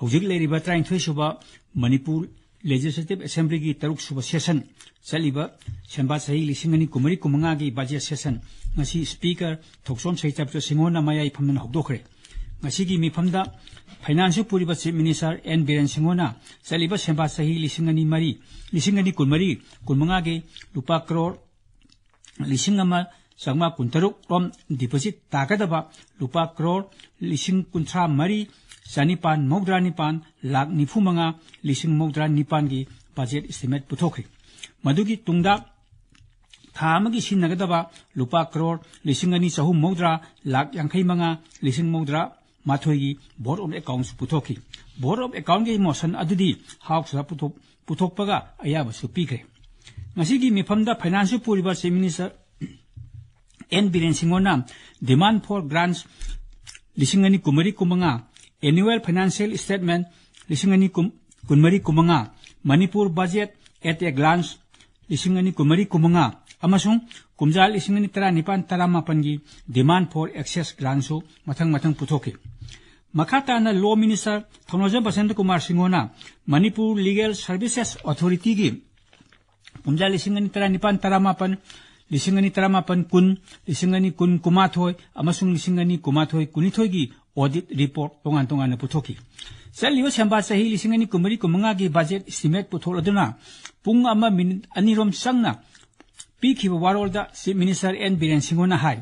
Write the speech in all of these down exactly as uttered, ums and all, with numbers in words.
ꯍꯧꯖꯤꯛ ꯂꯩꯔꯤꯕ ꯇꯔꯥꯅꯤꯊꯣꯏ ꯁꯨꯕ ꯃꯅꯤꯄꯨꯔ Legislative Assemblyꯒꯤ ꯇꯔꯨꯛ ꯁꯨꯕ session, ꯆꯠꯂꯤꯕ ꯁꯦꯝꯕꯥ ꯆꯍꯤ ꯂꯤꯁꯤꯡ ꯑꯅꯤ ꯀꯨꯟꯃꯔꯤ ꯀꯨꯟꯃꯉꯥꯒꯤ budget session ꯉꯁꯤ Speaker ꯊꯣꯛꯆꯣꯝ ꯁꯍꯤꯇꯥꯕꯆ ꯁꯤꯡꯍꯣꯅ ꯃꯌꯥꯏ ꯐꯝꯗꯨꯅ ꯍꯧꯗꯣꯛꯈ꯭ꯔꯦ꯫ ꯉꯁꯤꯒꯤ ꯃꯤꯐꯝꯗ Finance ꯄꯨꯔꯤꯕ Chief Minister ꯑꯦꯟ ꯕꯤꯔꯦꯟ ꯁꯤꯡꯍꯣꯅ ꯆꯠꯂꯤꯕ ꯁꯦꯝꯕꯥ ꯆꯍꯤ ꯂꯤꯁꯤꯡ ꯑꯅꯤ ꯃꯔꯤ, ꯂꯤꯁꯤꯡ ꯑꯅꯤ ꯀꯨꯟꯃꯔꯤ ꯀꯨꯟꯃꯉꯥꯒꯤ ꯂꯨꯄꯥ ꯀ꯭ꯔꯣꯔ ꯂꯤꯁꯤꯡ ꯑꯃ ꯆꯥꯝꯃꯉꯥ ꯀꯨꯟꯇꯔꯨꯛ ꯔꯣꯝ deposit ꯇꯥꯒꯗꯕ ꯂꯨꯄꯥ ꯀ꯭ꯔꯣꯔ ꯂꯤꯁꯤꯡ ꯀꯨꯟꯊ꯭ꯔꯥ ꯃꯔꯤ ꯆꯅꯤꯄꯥꯟ ꯃꯧꯗ꯭ꯔꯥ ꯅꯤꯄꯥꯟ ꯂꯥꯈ ꯅꯤꯐꯨ ꯃꯉꯥ ꯂꯤꯁꯤꯡ ꯃꯧꯗ꯭ꯔꯥ ꯅꯤꯄꯥꯟꯒꯤ budget estimate ꯄꯨꯊꯣꯛꯈ꯭ꯔꯦ꯫ ꯃꯗꯨꯒꯤ ꯇꯨꯡꯗ ꯊꯥ ꯑꯃꯒꯤ ꯁꯤꯖꯤꯟꯅꯒꯗꯕ ꯂꯨꯄꯥ ꯀ꯭ꯔꯣꯔ ꯂꯤꯁꯤꯡ ꯑꯅꯤ ꯆꯍꯨꯝ ꯃꯧꯗ꯭ꯔꯥ ꯂꯥꯈ ꯌꯥꯡꯈꯩ ꯃꯉꯥ ꯂꯤꯁꯤꯡ ꯃꯧꯗ꯭ꯔꯥ ꯃꯥꯊꯣꯏꯒꯤ Vote of Accounts ꯄꯨꯊꯣꯛꯈꯤ꯫ Vote of Accountꯀꯤ motion ꯑꯗꯨꯗꯤ Houseꯇ ꯄꯨꯊꯣꯛ-, ꯄꯨꯊꯣꯛꯄꯒ ꯑꯌꯥꯕꯁꯨ ꯄꯤꯈ꯭ꯔꯦ꯫ ꯉꯁꯤꯒꯤ ꯃꯤꯐꯝꯗ Finance ꯄꯨꯔꯤꯕ Chief Minister ꯑꯦꯟ ꯕꯤꯔꯦꯟ ꯁꯤꯡꯍꯣꯅ demand for grants ꯂꯤꯁꯤꯡ ꯑꯅꯤ ꯀꯨꯟꯃꯔꯤ ꯀꯨꯟꯃꯉꯥ, annual financial statement ꯂꯤꯁꯤꯡ ꯑꯅꯤ ꯀꯨꯟꯃꯔꯤ ꯀꯨꯟꯃꯉꯥ, Manipur budget at a glance ꯂꯤꯁꯤꯡ ꯑꯅꯤ ꯀꯨꯟꯃꯔꯤ ꯀꯨꯟꯃꯉꯥ ꯑꯃꯁꯨꯡ ꯀꯨꯝꯖꯥ ꯂꯤꯁꯤꯡ ꯑꯅꯤ ꯇꯔꯥꯅꯤꯄꯥꯟ ꯇꯔꯥꯃꯥꯄꯟꯒꯤ demand for excess grantꯁꯨ ꯃꯊꯪ ꯃꯊꯪ ꯄꯨꯊꯣꯛꯈꯤ꯫ ꯃꯈꯥ ꯇꯥꯅ Law Minister ꯊꯧꯅꯥꯖꯝ Basanta Kumar ꯁꯤꯡꯍꯣꯅ Manipur Legal Services Authorityꯒꯤ ꯀꯨꯝꯖꯥ ꯂꯤꯁꯤꯡ ꯑꯅꯤ ꯇꯔꯥꯅꯤꯄꯥꯟ ꯇꯔꯥꯃꯥꯄꯟ, ꯂꯤꯁꯤꯡ ꯑꯅꯤ ꯇꯔꯥꯃꯥꯄꯟ ꯀꯨꯟ, ꯂꯤꯁꯤꯡ ꯑꯅꯤ ꯀꯨꯟ ꯀꯨꯟꯃꯥꯊꯣꯏ ꯑꯃꯁꯨꯡ ꯂꯤꯁꯤꯡ ꯑꯅꯤ ꯀꯨꯟꯃꯥꯊꯣꯏ ꯀꯨꯟꯅꯤꯊꯣꯏꯒꯤ audit report ꯇꯣꯉꯥꯟ ꯇꯣꯉꯥꯟꯅ ꯄꯨꯊꯣꯛꯈꯤ꯫ ꯆꯠꯂꯤꯕ ꯁꯦꯝꯕꯥ ꯆꯍꯤ ꯂꯤꯁꯤꯡ ꯑꯅꯤ ꯀꯨꯟꯃꯔꯤ ꯀꯨꯟꯃꯉꯥꯒꯤ budget estimate ꯄꯨꯊꯣꯛꯂꯗꯨꯅ ꯄꯨꯡ ꯑꯃ minute ꯑꯅꯤ ꯔꯣꯝ ꯆꯪꯅ ꯄꯤꯈꯤꯕ ꯋꯥꯔꯣꯜꯗ Chief Minister ꯑꯦꯟ ꯕꯤꯔꯦꯟ ꯁꯤꯡꯍꯣꯅ ꯍꯥꯏ,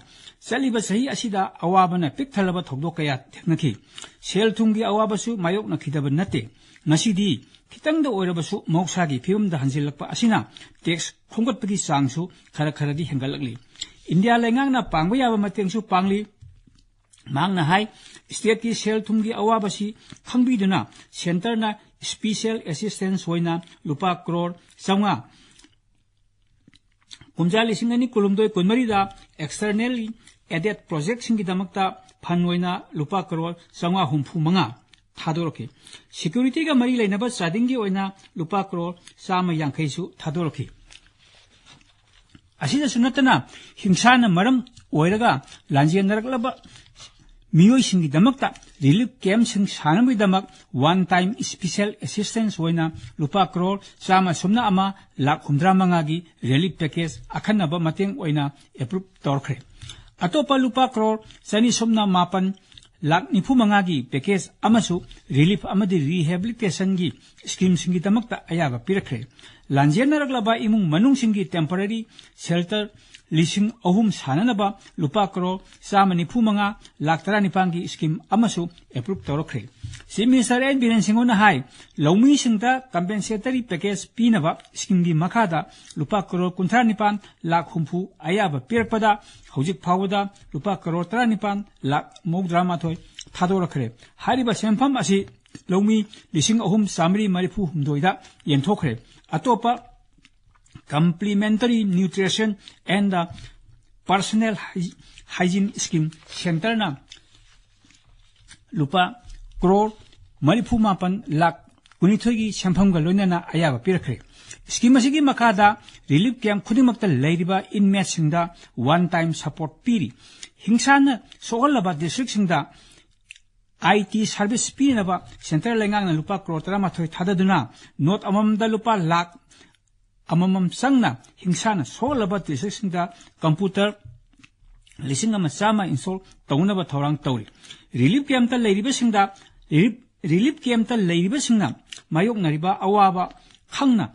ꯆꯠꯂꯤꯕ ꯆꯍꯤ ꯑꯁꯤꯗ ꯑꯋꯥꯕꯅ ꯄꯤꯛ ꯊꯜꯂꯕ ꯊꯧꯗꯣꯛ ꯀꯌꯥ ꯊꯦꯡꯅꯈꯤ꯫ ꯁꯦꯜ ꯊꯨꯝꯒꯤ ꯑꯋꯥꯕꯁꯨ ꯃꯥꯌꯣꯛꯅꯈꯤꯗꯕ ꯅꯠꯇꯦ꯫ ꯉꯁꯤꯗꯤ ꯈꯤꯇꯪꯗ ꯑꯣꯏꯔꯕꯁꯨ ꯃꯍꯧꯁꯥꯒꯤ ꯐꯤꯕꯝꯗ ꯍꯟꯖꯤꯜꯂꯛꯄ ꯑꯁꯤꯅ tax ꯈꯣꯝꯒꯠꯄꯒꯤ ꯆꯥꯡꯁꯨ ꯈꯔ ꯈꯔꯗꯤ ꯍꯦꯟꯒꯠꯂꯛꯂꯤ꯫ ꯏꯟꯗꯤꯌꯥ ꯂꯩꯉꯥꯛꯅ ꯄꯥꯡꯕ ꯌꯥꯕ ꯃꯇꯦꯡꯁꯨ ꯄꯥꯡꯂꯤ꯫ ꯃꯍꯥꯛꯅ ꯍꯥꯏ, stateꯀꯤ ꯁꯦꯜ ꯊꯨꯝꯒꯤ ꯑꯋꯥꯕꯁꯤ ꯈꯪꯕꯤꯗꯨꯅ centreꯅ special assistance ꯑꯣꯏꯅ ꯂꯨꯄꯥ ꯀ꯭ꯔꯣꯔ ꯆꯥꯝꯃꯉꯥ, ꯀꯨꯝꯖꯥ ꯂꯤꯁꯤꯡ ꯑꯅꯤ ꯀꯨꯟꯍꯨꯝꯗꯣꯏ ꯀꯨꯟꯃꯔꯤꯗ externally added projectꯁꯤꯡꯒꯤꯗꯃꯛꯇ fund ꯑꯣꯏꯅ ꯂꯨꯄꯥ ꯀ꯭ꯔꯣꯔ ꯆꯥꯝꯃꯉꯥ ꯍꯨꯝꯐꯨ ꯃꯉꯥ ꯊꯥꯗꯣꯔꯛꯈꯤ꯫ Securityꯒ ꯃꯔꯤ ꯂꯩꯅꯕ ꯆꯥꯗꯤꯡꯒꯤ ꯑꯣꯏꯅ ꯂꯨꯄꯥ ꯀ꯭ꯔꯣꯔ ꯆꯥꯝꯃ ꯌꯥꯡꯈꯩꯁꯨ ꯊꯥꯗꯣꯔꯛꯈꯤ꯫ ꯑꯁꯤꯗꯁꯨ ꯅꯠꯇꯅ ꯍꯤꯡꯁꯥꯅ ꯃꯔꯝ ꯑꯣꯏꯔꯒ ꯂꯥꯟꯖꯦꯟꯅꯔꯛꯂꯕ ꯃꯤꯑꯣꯏꯁꯤꯡꯒꯤꯗꯃꯛꯇ ꯔꯤꯂꯤꯐ ꯀꯦꯝꯞꯁꯤꯡ ꯁꯥꯅꯕꯒꯤꯗꯃꯛ ꯋꯥꯟ ꯇꯥꯏꯝ ꯁ꯭ꯄꯦꯁꯦꯜ ꯑꯦꯁꯤꯁꯇꯦꯟꯁ ꯑꯣꯏꯅ ꯂꯨꯄꯥ ꯀ꯭ꯔꯣꯔ ꯆꯥꯝꯃ ꯁꯨꯞꯅ ꯑꯃ ꯂꯥꯈ ꯍꯨꯝꯗ꯭ꯔꯥ ꯃꯉꯥꯒꯤ ꯔꯤꯂꯤꯐ ꯄꯦꯀꯦꯖ ꯑꯈꯟꯅꯕ ꯃꯇꯦꯡ ꯑꯣꯏꯅ ꯑꯦꯄ꯭ꯔꯨꯞ ꯇꯧꯔꯛꯈ꯭ꯔꯦ꯫ ꯑꯇꯣꯞꯄ ꯂꯨꯄꯥ ꯀ꯭ꯔꯣꯔ ꯆꯅꯤ ꯁꯨꯞꯅ ꯃꯥꯄꯟ ꯂꯥꯈ ꯅꯤꯐꯨ ꯃꯉꯥꯒꯤ ꯄꯦꯀꯦꯖ ꯑꯃꯁꯨ ꯔꯤꯂꯤꯐ ꯑꯃꯗꯤ ꯔꯤꯍꯦꯕꯤꯂꯤꯇꯦꯁꯟꯒꯤ ꯁ꯭ꯀꯤꯝꯁꯤꯡꯒꯤꯗꯃꯛꯇ ꯑꯌꯥꯕ ꯄꯤꯔꯛꯈ꯭ꯔꯦ꯫ ꯂꯥꯟꯖꯦꯟꯅꯔꯛꯂꯕ ꯏꯃꯨꯡ ꯃꯅꯨꯡꯁꯤꯡꯒꯤ ꯇꯦꯝꯄꯔꯔꯤ ꯁꯦꯜꯇꯔ ꯂꯤꯁꯤꯡ ꯑꯍꯨꯝ ꯁꯥꯅꯅꯕ ꯂꯨꯄꯥ ꯀ꯭ꯔꯣꯔ ꯆꯥꯝꯃ ꯅꯤꯐꯨ ꯃꯉꯥ ꯂꯥꯈ ꯇꯔꯥꯅꯤꯄꯥꯟꯒꯤ ꯁ꯭ꯀꯤꯝ ꯑꯃꯁꯨ ꯑꯦꯄ꯭ꯔꯨꯞ ꯇꯧꯔꯛꯈ꯭ꯔꯦ꯫ ꯆꯤꯐ ꯃꯤꯅꯤꯁꯇꯔ ꯑꯦꯟ ꯕꯤꯔꯦꯟ ꯁꯤꯡꯍꯣꯅ ꯍꯥꯏ, ꯂꯧꯃꯤꯁꯤꯡꯗ ꯀꯝꯄꯦꯟꯁꯦꯇꯔꯤ ꯄꯦꯀꯦꯖ ꯄꯤꯅꯕ ꯁ꯭ꯀꯤꯝꯒꯤ ꯃꯈꯥꯗ ꯂꯨꯄꯥ ꯀ꯭ꯔꯣꯔ ꯀꯨꯟꯊ꯭ꯔꯥ ꯅꯤꯄꯥꯟ ꯂꯥꯈ ꯍꯨꯝꯐꯨ ꯑꯌꯥꯕ ꯄꯤꯔꯛꯄꯗ ꯍꯧꯖꯤꯛ ꯐꯥꯎꯕꯗ ꯂꯨꯄꯥ ꯀ꯭ꯔꯣꯔ ꯇꯔꯥꯅꯤꯄꯥꯟ ꯂꯥꯈ ꯃꯧꯗ꯭ꯔꯥ ꯃꯥꯊꯣꯏ ꯊꯥꯗꯣꯔꯛꯈ꯭ꯔꯦ꯫ ꯍꯥꯏꯔꯤꯕ ꯁꯦꯟꯐꯝ ꯑꯁꯤ ꯂꯧꯃꯤ ꯂꯤꯁꯤꯡ ꯑꯍꯨꯝ ꯆꯥꯃꯔꯤ ꯃꯔꯤꯐꯨ ꯍꯨꯝꯗꯣꯏꯗ ꯌꯦꯟꯊꯣꯛꯈ꯭ꯔꯦ꯫ ꯑꯇꯣꯞꯄ Complementary Nutrition and Personal Hygiene Scheme ꯁꯦꯟꯇꯔꯅ ꯂꯨꯄꯥ ꯀ꯭ꯔꯣꯔ ꯃꯔꯤꯐꯨ ꯃꯥꯄꯟ ꯂꯥꯈ ꯀꯨꯟꯅꯤꯊꯣꯏꯒꯤ ꯁꯦꯟꯐꯝꯒ ꯂꯣꯏꯅꯅ ꯑꯌꯥꯕ ꯄꯤꯔꯛꯈ꯭ꯔꯦ꯫ ꯁ꯭ꯀꯤꯝ ꯑꯁꯤꯒꯤ ꯃꯈꯥꯗ ꯔꯤꯂꯤꯐ ꯀꯦꯝꯞ ꯈꯨꯗꯤꯡꯃꯛꯇ ꯂꯩꯔꯤꯕ ꯏꯟꯃꯦꯠꯁꯤꯡꯗ ꯋꯥꯟ ꯇꯥꯏꯝ ꯁꯄꯣꯔꯠ ꯄꯤꯔꯤ꯫ ꯍꯤꯡꯁꯥꯅ ꯁꯣꯛꯍꯜꯂꯕ ꯗꯤꯁꯇ꯭ꯔꯤꯛꯁꯤꯡꯗ ꯑꯥꯏ ꯇꯤ ꯁꯔꯚꯤꯁ ꯄꯤꯅꯕ ꯁꯦꯟꯇ꯭ꯔꯦꯜ ꯂꯩꯉꯥꯛꯅ ꯂꯨꯄꯥ ꯀ꯭ꯔꯣꯔ ꯇꯔꯥꯃꯥꯊꯣꯏ ꯊꯥꯗꯗꯨꯅ ꯅꯣꯠ ꯑꯃꯃꯝꯗ ꯂꯨꯄꯥ ꯂꯥꯈ ꯑꯃꯃꯝ ꯆꯪꯅ ꯍꯤꯡꯁꯥꯅ ꯁꯣꯛꯍꯜꯂꯕ ꯗꯤꯁꯇ꯭ꯔꯤꯛꯁꯤꯡꯗ ꯀꯝꯄ꯭ꯌꯨꯇꯔ ꯂꯤꯁꯤꯡ ꯑꯃ ꯆꯥꯝꯃ ꯏꯟꯁꯇꯣꯜ ꯇꯧꯅꯕ ꯊꯧꯔꯥꯡ ꯇꯧꯔꯤ꯫ ꯔꯤꯂꯤꯐ ꯀꯦꯝꯞꯇ ꯂꯩꯔꯤꯕꯁꯤꯡꯗ, ꯔꯤꯂꯤꯐ, ꯔꯤꯂꯤꯐ ꯀꯦꯝꯞꯇ ꯂꯩꯔꯤꯕꯁꯤꯡꯅ ꯃꯥꯌꯣꯛꯅꯔꯤꯕ ꯑꯋꯥꯕ ꯈꯪꯅ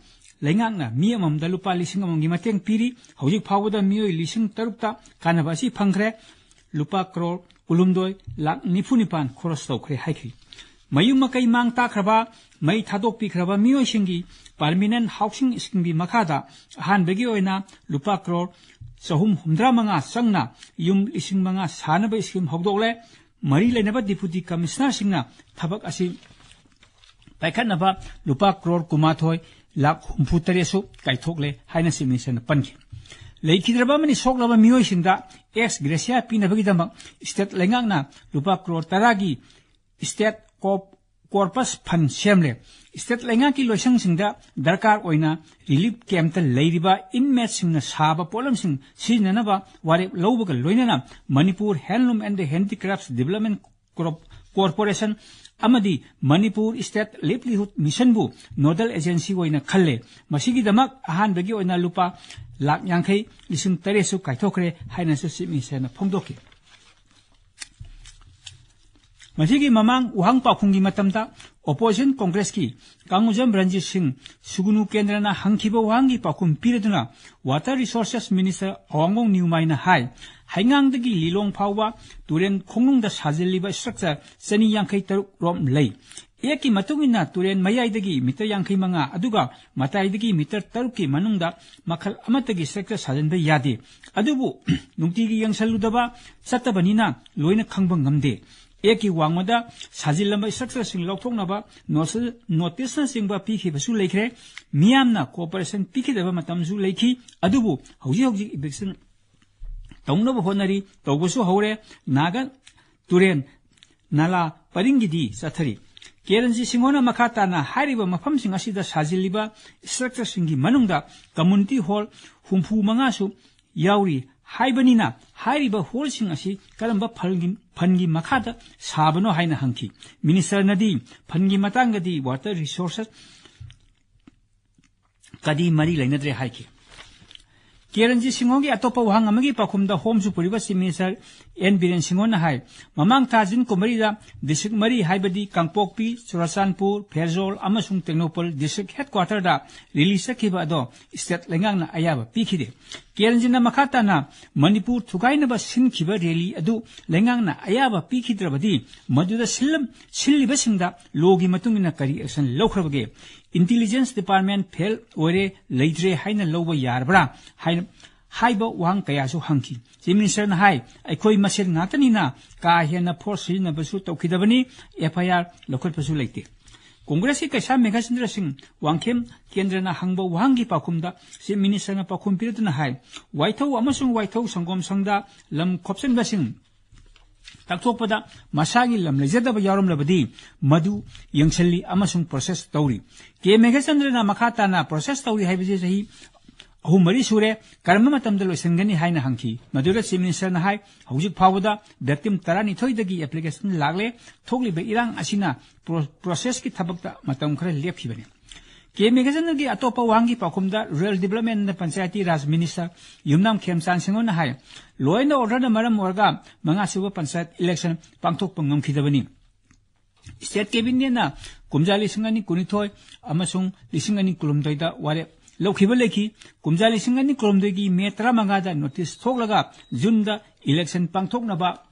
ꯂꯩꯉꯥꯛꯅ ꯃꯤ ꯑꯃꯃꯝꯗ ꯂꯨꯄꯥ ꯂꯤꯁꯤꯡ ꯑꯃꯒꯤ ꯃꯇꯦꯡ ꯄꯤꯔꯤ꯫ ꯍꯧꯖꯤꯛ ꯐꯥꯎꯕꯗ ꯃꯤꯑꯣꯏ ꯂꯤꯁꯤꯡ ꯇꯔꯨꯛꯇ ꯀꯥꯟꯅꯕ ꯑꯁꯤ ꯐꯪꯈ꯭ꯔꯦ꯫ ꯂꯨꯄꯥ ꯀ꯭ꯔꯣꯔ ꯀꯨꯟꯍꯨꯝꯗꯣꯏ ꯂꯥꯈ ꯅꯤꯐꯨ ꯅꯤꯄꯥꯟ ꯈꯣꯔꯁ ꯇꯧꯈ꯭ꯔꯦ ꯍꯥꯏꯈꯤ꯫ ꯃꯌꯨꯝ ꯃꯀꯩ ꯃꯥꯡ ꯇꯥꯛꯈ꯭ꯔꯕ, ꯃꯩ ꯊꯥꯗꯣꯛꯄꯤꯈ꯭ꯔꯕ ꯃꯤꯑꯣꯏꯁꯤꯡꯒꯤ ꯄꯔꯃꯤꯅꯦꯟ ꯍꯥꯎꯁꯤꯡ ꯁ꯭ꯀꯤꯝꯒꯤ ꯃꯈꯥꯗ ꯑꯍꯥꯟꯕꯒꯤ ꯑꯣꯏꯅ ꯂꯨꯄꯥ ꯀ꯭ꯔꯣꯔ ꯆꯍꯨꯝ ꯍꯨꯝꯗ꯭ꯔꯥ ꯃꯉꯥ ꯆꯪꯅ ꯌꯨꯝ ꯂꯤꯁꯤꯡ ꯃꯉꯥ ꯁꯥꯅꯕ ꯁ꯭ꯀꯤꯝ ꯍꯧꯗꯣꯛꯂꯦ꯫ ꯃꯔꯤ ꯂꯩꯅꯕ ꯗꯤꯄꯨꯇꯤ ꯀꯃꯤꯁꯅꯔꯁꯤꯡꯅ ꯊꯕꯛ ꯑꯁꯤ ꯄꯥꯏꯈꯠꯅꯕ ꯂꯨꯄꯥ ꯀ꯭ꯔꯣꯔ ꯀꯨꯟꯃꯥꯊꯣꯏ ꯂꯥꯈ ꯍꯨꯝꯐꯨ ꯇꯔꯦꯠꯁꯨ ꯀꯥꯏꯊꯣꯛꯂꯦ ꯍꯥꯏꯅ ꯆꯤꯐ ꯃꯤꯅꯤꯁꯇꯔꯅ ꯄꯟꯈꯤ꯫ ꯂꯩꯈꯤꯗ꯭ꯔꯕ ꯑꯃꯗꯤ ꯁꯣꯛꯂꯕ ꯃꯤꯑꯣꯏꯁꯤꯡꯗ ꯑꯦꯛꯁ ꯒ꯭ꯔꯦꯁꯤꯌꯥ ꯄꯤꯅꯕꯒꯤꯗꯃꯛ ꯁ꯭ꯇꯦꯠ ꯂꯩꯉꯥꯛꯅ ꯂꯨꯄꯥ ꯀ꯭ꯔꯣꯔ ꯇꯔꯥꯒꯤ state cope Corpus Fund ꯁꯦꯝꯂꯦ꯫ State ꯂꯩꯉꯥꯛꯀꯤ ꯂꯣꯏꯁꯪꯁꯤꯡꯗ ꯗꯔꯀꯥꯔ ꯑꯣꯏꯅ relief camp ꯇ ꯂꯩꯔꯤꯕ inmate ꯁꯤꯡꯅ ꯁꯥꯕ ꯄꯣꯠꯂꯝꯁꯤꯡ ꯁꯤꯖꯤꯟꯅꯅꯕ ꯋꯥꯔꯦꯞ ꯂꯧꯕꯒ ꯂꯣꯏꯅꯅ Manipur Handloom and Handicrafts Development Corp-, Corporation ꯑꯃꯗꯤ Manipur State Livelihood Mission ꯕꯨ nodal agency ꯑꯣꯏꯅ ꯈꯜꯂꯦ꯫ ꯃꯁꯤꯒꯤꯗꯃꯛ ꯑꯍꯥꯟꯕꯒꯤ ꯑꯣꯏꯅ ꯂꯨꯄꯥ ꯂꯥꯈ ꯌꯥꯡꯈꯩ, ꯂꯤꯁꯤꯡ ꯇꯔꯦꯠꯁꯨ ꯀꯥꯏꯊꯣꯛꯈ꯭ꯔꯦ ꯍꯥꯏꯅꯁꯨ Chief Minister ꯅ ꯐꯣꯡꯗꯣꯛꯈꯤ꯫ ꯃꯁꯤꯒꯤ ꯃꯃꯥꯡ ꯋꯥꯍꯪ ꯄꯥꯎꯈꯨꯝꯒꯤ ꯃꯇꯝꯗ Opposition Congress ꯀꯤ ꯀꯥꯡꯉꯨꯖꯝ ꯔꯟꯖꯤꯠ ꯁꯤꯡ ꯁꯨꯒꯅꯨ ꯀꯦꯟꯗ꯭ꯔꯅ ꯍꯪꯈꯤꯕ ꯋꯥꯍꯪꯒꯤ ꯄꯥꯎꯈꯨꯝ ꯄꯤꯔꯗꯨꯅ Water Resources Minister ꯑꯋꯥꯡꯕꯝ ꯅ꯭ꯌꯨꯃꯥꯏꯅ ꯍꯥꯏ, ꯍꯩꯉꯥꯡꯗꯒꯤ ꯂꯤꯂꯣꯡ ꯐꯥꯎꯕ ꯇꯨꯔꯦꯜ ꯈꯣꯡꯅꯨꯡꯗ ꯁꯥꯖꯤꯜꯂꯤꯕ structure ꯆꯅꯤ ꯌꯥꯡꯈꯩ ꯇꯔꯨꯛ ꯔꯣꯝ ꯂꯩ꯫ Act ꯀꯤ ꯃꯇꯨꯡ ꯏꯟꯅ ꯇꯨꯔꯦꯜ ꯃꯌꯥꯏꯗꯒꯤ meter ꯌꯥꯡꯈꯩ ꯃꯉꯥ ꯑꯗꯨꯒ ꯃꯇꯥꯏꯗꯒꯤ meter ꯇꯔꯨꯛꯀꯤ ꯃꯅꯨꯡꯗ ꯃꯈꯜ ꯑꯃꯠꯇꯒꯤ structure ꯁꯥꯖꯤꯟꯕ ꯌꯥꯗꯦ꯫ ꯑꯗꯨꯕꯨ ꯅꯨꯡꯇꯤꯒꯤ ꯌꯦꯡꯁꯜꯂꯨꯗꯕ ꯆꯠꯇꯕꯅꯤꯅ ꯂꯣꯏꯅ ꯈꯪꯕ ꯉꯝꯗꯦ꯫ Act ꯀꯤ ꯋꯥꯡꯃꯗ ꯁꯥꯖꯤꯜꯂꯝꯕ structure ꯁꯤꯡ ꯂꯧꯊꯣꯛꯅꯕ notice, notice ꯅꯆꯤꯡꯕ ꯄꯤꯈꯤꯕꯁꯨ ꯂꯩꯈ꯭ꯔꯦ꯫ ꯃꯤꯌꯥꯝꯅ cooperation ꯄꯤꯈꯤꯗꯕ ꯃꯇꯝꯁꯨ ꯂꯩꯈꯤ꯫ ꯑꯗꯨꯕꯨ ꯍꯧꯖꯤꯛ ꯍꯧꯖꯤꯛ eviction ꯇꯧꯅꯕ ꯍꯣꯠꯅꯔꯤ, ꯇꯧꯕꯁꯨ ꯍꯧꯔꯦ꯫ ꯅꯥꯒ ꯇꯨꯔꯦꯜ ꯅꯥꯂꯥ ꯄꯔꯤꯡꯒꯤꯗꯤ ꯆꯠꯊꯔꯤ꯫ ꯀꯦ ꯔꯟꯖꯤꯠ ꯁꯤꯡꯍꯣꯅ ꯃꯈꯥ ꯇꯥꯅ ꯍꯥꯏꯔꯤꯕ ꯃꯐꯝꯁꯤꯡ ꯑꯁꯤꯗ ꯁꯥꯖꯤꯜꯂꯤꯕ structure ꯁꯤꯡꯒꯤ ꯃꯅꯨꯡꯗ community hall ꯍꯨꯝꯐꯨ ꯃꯉꯥꯁꯨ ꯌꯥꯎꯔꯤ ꯍꯥꯏꯕꯅꯤꯅ, ꯍꯥꯏꯔꯤꯕ hall ꯁꯤꯡ ꯑꯁꯤ ꯀꯔꯝꯕ fund ꯒꯤ, fund ꯒꯤ ꯃꯈꯥꯗ ꯁꯥꯕꯅꯣ ꯍꯥꯏꯅ ꯍꯪꯈꯤ꯫ Minister ꯅꯗꯤ fund ꯒꯤ ꯃꯇꯥꯡꯗꯗꯤ Water Resources ꯀꯗꯤ ꯃꯔꯤ ꯂꯩꯅꯗ꯭ꯔꯦ ꯍꯥꯏꯈꯤ꯫ ꯀꯦ ꯔꯟꯖꯤꯠ ꯁꯤꯡꯍꯣꯒꯤ ꯑꯇꯣꯞꯄ ꯋꯥꯍꯪ ꯑꯃꯒꯤ ꯄꯥꯎꯈꯨꯝꯗ ꯍꯣꯝꯁꯨ ꯄꯨꯔꯤꯕ Chief Minister ꯑꯦꯟ ꯕꯤꯔꯦꯟ ꯁꯤꯡꯍꯣꯅ ꯍꯥꯏ, ꯃꯃꯥꯡ ꯊꯥ June ꯀꯨꯟꯃꯔꯤꯗ district ꯃꯔꯤ ꯍꯥꯏꯕꯗꯤ ꯀꯥꯡꯄꯣꯛꯄꯤ, ꯆꯨꯔꯥꯆꯥꯟꯄꯨꯔ, ꯐꯦꯔꯖꯣꯜ ꯑꯃꯁꯨꯡ ꯇꯦꯡꯅꯧꯄꯜ district headquarter ꯗ release ꯆꯠꯈꯤꯕ ꯑꯗꯣ state ꯂꯩꯉꯥꯛꯅ ꯑꯌꯥꯕ ꯄꯤꯈꯤꯗꯦ꯫ ꯀꯦ ꯔꯟꯖꯤꯠꯅ ꯃꯈꯥ ꯇꯥꯅ ꯃꯅꯤꯄꯨꯔ ꯊꯨꯒꯥꯏꯅꯕ ꯁꯤꯟꯈꯤꯕ rally ꯑꯗꯨ ꯂꯩꯉꯥꯛꯅ ꯑꯌꯥꯕ ꯄꯤꯈꯤꯗ꯭ꯔꯕꯗꯤ ꯃꯗꯨꯗ ꯁꯤꯜꯂꯝ-, ꯁꯤꯜꯂꯤꯕꯁꯤꯡꯗ law ꯒꯤ ꯃꯇꯨꯡ ꯏꯟꯅ ꯀꯔꯤ action ꯂꯧꯈ꯭ꯔꯕꯒꯦ? Intelligence Department fail ꯑꯣꯏꯔꯦ, ꯂꯩꯇ꯭ꯔꯦ ꯍꯥꯏꯅ ꯂꯧꯕ ꯌꯥꯔꯕ꯭ꯔꯥ ꯍꯥꯏꯅ ꯍꯥꯏꯕ ꯋꯥꯍꯪ ꯀꯌꯥꯁꯨ ꯍꯪꯈꯤ꯫ Chief Minister ꯅ ꯍꯥꯏ, ꯑꯩꯈꯣꯏ ꯃꯁꯦꯟ ꯉꯥꯛꯇꯅꯤꯅ ꯀꯥ ꯍꯦꯟꯅ force ꯁꯤꯖꯤꯟꯅꯕꯁꯨ ꯇꯧꯈꯤꯗꯕꯅꯤ, F I R ꯂꯧꯈꯠꯄꯁꯨ ꯂꯩꯇꯦ꯫ Congress ꯀꯤ ꯀꯩꯁꯥꯝ ꯃꯦꯘꯆꯟꯗ꯭ꯔ ꯁꯤꯡ ꯋꯥꯡꯈꯦꯝ ꯀꯦꯟꯗ꯭ꯔꯅ ꯍꯪꯕ ꯋꯥꯍꯪꯒꯤ ꯄꯥꯎꯈꯨꯝꯗ Chief Minister ꯅ ꯄꯥꯎꯈꯨꯝ ꯄꯤꯔꯗꯨꯅ ꯍꯥꯏ, ꯋꯥꯏꯊꯧ ꯑꯃꯁꯨꯡ ꯋꯥꯏꯊꯧ ꯁꯪꯒꯣꯝ ꯁꯪꯗ ꯂꯝ ꯈꯣꯞꯆꯟꯕꯁꯤꯡ ꯇꯥꯛꯊꯣꯛꯄꯗ ꯃꯁꯥꯒꯤ ꯂꯝ ꯂꯩꯖꯗꯕ ꯌꯥꯎꯔꯝꯂꯕꯗꯤ ꯃꯗꯨ ꯌꯦꯡꯁꯤꯜꯂꯤ ꯑꯃꯁꯨꯡ process ꯇꯧꯔꯤ꯫ ꯀꯦ ꯃꯦꯘꯆꯟꯗ꯭ꯔꯅ ꯃꯈꯥ ꯇꯥꯅ process ꯇꯧꯔꯤ ꯍꯥꯏꯕꯁꯤ ꯆꯍꯤ ꯑꯍꯨꯝ ꯃꯔꯤ ꯁꯨꯔꯦ, ꯀꯔꯝꯕ ꯃꯇꯝꯗ ꯂꯣꯏꯁꯤꯟꯒꯅꯤ ꯍꯥꯏꯅ ꯍꯪꯈꯤ꯫ ꯃꯗꯨꯗ Chief Minister ꯅ ꯍꯥꯏ, ꯍꯧꯖꯤꯛ ꯐꯥꯎꯕꯗ victim ꯇꯔꯥꯅꯤꯊꯣꯏꯗꯒꯤ application ꯂꯥꯛꯂꯦ꯫ ꯊꯣꯛꯂꯤꯕ ꯏꯔꯥꯡ ꯑꯁꯤꯅ pro-, process ꯀꯤ ꯊꯕꯛꯇ ꯃꯇꯝ ꯈꯔ ꯂꯦꯞꯈꯤꯕꯅꯤ꯫ ꯀꯦ ꯃꯦꯘꯆꯟꯗ꯭ꯔꯒꯤ ꯑꯇꯣꯞꯄ ꯋꯥꯍꯪꯒꯤ ꯄꯥꯎꯈꯨꯝꯗ Rural Development ꯑꯃꯗꯤ Panchayati Raj Minister Yumnam ꯈꯦꯝꯆꯥꯟ ꯁꯤꯡꯍꯣꯅ high, law and order ꯅ ꯃꯔꯝ ꯑꯣꯏꯔꯒ ꯃꯉꯥꯁꯨꯕ ꯄꯟꯆꯥꯌꯠ election ꯄꯥꯡꯊꯣꯛꯄ ꯉꯝꯈꯤꯗꯕꯅꯤ꯫ State Cabinet ꯅ ꯀꯨꯝꯖꯥ ꯂꯤꯁꯤꯡ ꯑꯅꯤ ꯀꯨꯟꯅꯤꯊꯣꯏ ꯑꯃꯁꯨꯡ ꯂꯤꯁꯤꯡ ꯑꯅꯤ ꯀꯨꯟꯍꯨꯝꯗꯣꯏꯗ ꯋꯥꯔꯦꯞ ꯂꯧꯈꯤꯕ ꯂꯩꯈꯤ꯫ ꯀꯨꯝꯖꯥ ꯂꯤꯁꯤꯡ ꯑꯅꯤ ꯀꯨꯟꯍꯨꯝꯗꯣꯏꯒꯤ May ꯇꯔꯥꯃꯉꯥꯗ notice ꯊꯣꯛꯂꯒ June ꯗ election ꯄꯥꯡꯊꯣꯛꯅꯕ